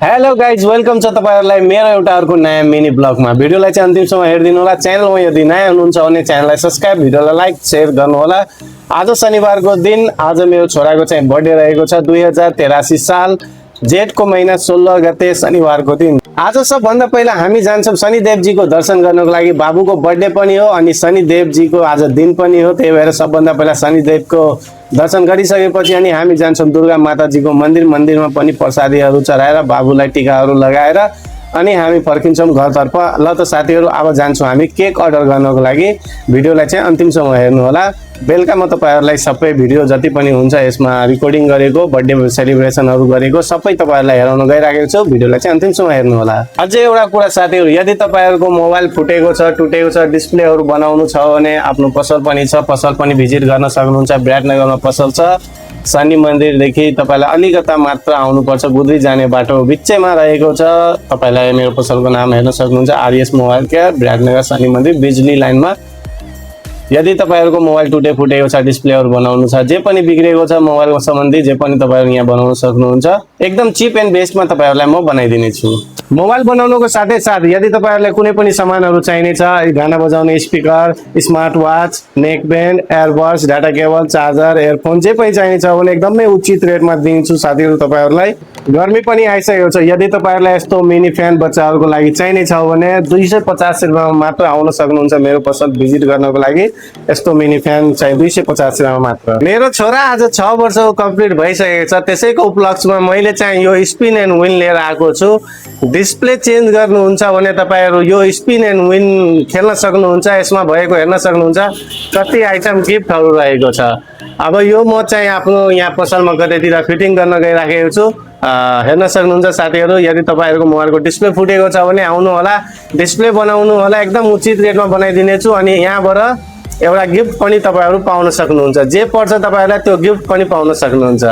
Hello guys welcome छ तपाईहरुलाई मेरो एउटा अर्को नयाँ मिनी ब्लगमा। भिडियोलाई चाहिँ अन्तिमसम्म हेरिदिनु होला। च्यानलमा यदि नयाँ हुनुहुन्छ भने च्यानललाई सब्स्क्राइब, भिडियोलाई लाइक शेयर गर्नु होला। आज शनिबारको दिन, आज मेरो छोराको चाहिँ बर्थडे रहेको छ। 2083 साल जेठको महिना 16 गते शनिबारको दिन। आज सबभन्दा पहिला हामी जान्छौँ शनिदेवजीको दर्शन गर्नको लागि। बाबुको बर्थडे पनि हो अनि शनिदेवजीको आज दिन पनि हो, त्यही भएर सबभन्दा पहिला शनिदेवको दर्शन गरिसकेपछि अनि हामी जान्छौँ दुर्गा माताजीको मन्दिरमा पनि प्रसादीहरू चढाएर बाबुलाई टिकाहरू लगाएर अनि हामी फर्किन्छौँ घरतर्फ। ल त साथीहरू, अब जान्छौँ हामी केक अर्डर गर्नको लागि। भिडियोलाई चाहिँ अन्तिमसम्म हेर्नु होला। बेलुका म तपाईहरुलाई सबै भिडियो जति पनि हुन्छ यसमा रिकर्डिङ गरेको, बर्थडे सेलिब्रेसनहरू गरेको सबै तपाईहरुलाई हेराउन गइराखेको छु। भिडियोलाई चाहिँ अन्तिमसम्म हेर्नु होला। अझै एउटा कुरा साथीहरू, यदि तपाईहरुको मोबाइल फुटेको छ, टुटेको छ, डिस्प्लेहरू बनाउनु छ भने आफ्नो पसल पनि छ, पसल पनि भिजिट गर्न सक्नुहुन्छ। विराटनगरमा पसल छ। शनि मन्दिरदेखि तपाईलाई अलिकता मात्र आउनुपर्छ, गुद्री जाने बाटो बिचैमा रहेको छ। तपाईलाई मेरो पसलको नाम हेर्न सक्नुहुन्छ, आरएस मोबाइल केयर, विराटनगर शनि मन्दिर बिजुली लाइनमा। यदि तपाईहरुको मोबाइल टुटे फुटेको छ, डिस्प्लेहरू बनाउनु छ, जे पनि बिग्रेको छ मोबाइलको सम्बन्धी जे पनि तपाईहरु यहाँ बनाउन सक्नुहुन्छ। एकदम चिप एन्ड बेस्टमा तपाईहरुलाई म बनाइदिने छु। मोबाइल बनाउनुको साथै साथ यदि तपाईहरुलाई कुनै पनि सामानहरू चाहिने छ, गाना बजाउने speaker, smart watch, neck band, airbuds, data cable, charger, earphone जे पनि चाहिने छ भने एकदमै उचित रेटमा दिन्छु साथीहरू तपाईहरुलाई। गर्मी पनि आइसकेको छ। यदि तपाईहरुलाई यस्तो मिनी फ्यान बच्चाहरूको लागि चाहिने छ भने 250 रुपैयाँमा मात्र आउन सक्नुहुन्छ मेरो पसल भिजिट गर्नको लागि। यस्तो मिनी फ्यान चाहिँ 250 रुपैयाँमा मात्र। मेरो छोरा आज 6 वर्षको कम्प्लिट भइसकेको छ, त्यसैको उपलक्ष्यमा मैले चाहिँ यो स्पिन एन्ड विन लिएर आएको छु। डिस्प्ले चेन्ज गर्नुहुन्छ भने तपाईहरु यो स्पिन एन्ड विन खेल्न सक्नुहुन्छ। यसमा भएको हेर्न सक्नुहुन्छ कति आइटम गिफ्टहरू रहेको छ। अब यो म चाहिँ आफ्नो यहाँ पसलमा कतैतिर फिटिङ गर्न गइराखेको छु। हेर्न सक्नुहुन्छ साथीहरू, यदि तपाईहरुको मोबाइलको डिस्प्ले फुटेको छ भने आउनु होला, डिस्प्ले बनाउनु होला, एकदम उचित रेटमा बनाइदिने छु। अनि यहाँबाट एउटा गिफ्ट पनि तपाईहरु पाउन सक्नुहुन्छ। जे पर्छ तपाईहरुलाई त्यो गिफ्ट पनि पाउन सक्नुहुन्छ।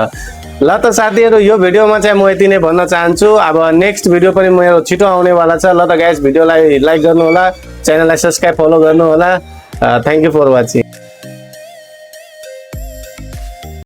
ल त साथीहरू, यो भिडियोमा चाहिँ म यति नै भन्न चाहन्छु। अब नेक्स्ट भिडियो पनि मेरो छिटो आउनेवाला छ। ल त गाइस, भिडियोलाई लाइक गर्नु होला, च्यानललाई सब्स्क्राइब फलो गर्नु होला। Thank you for watching.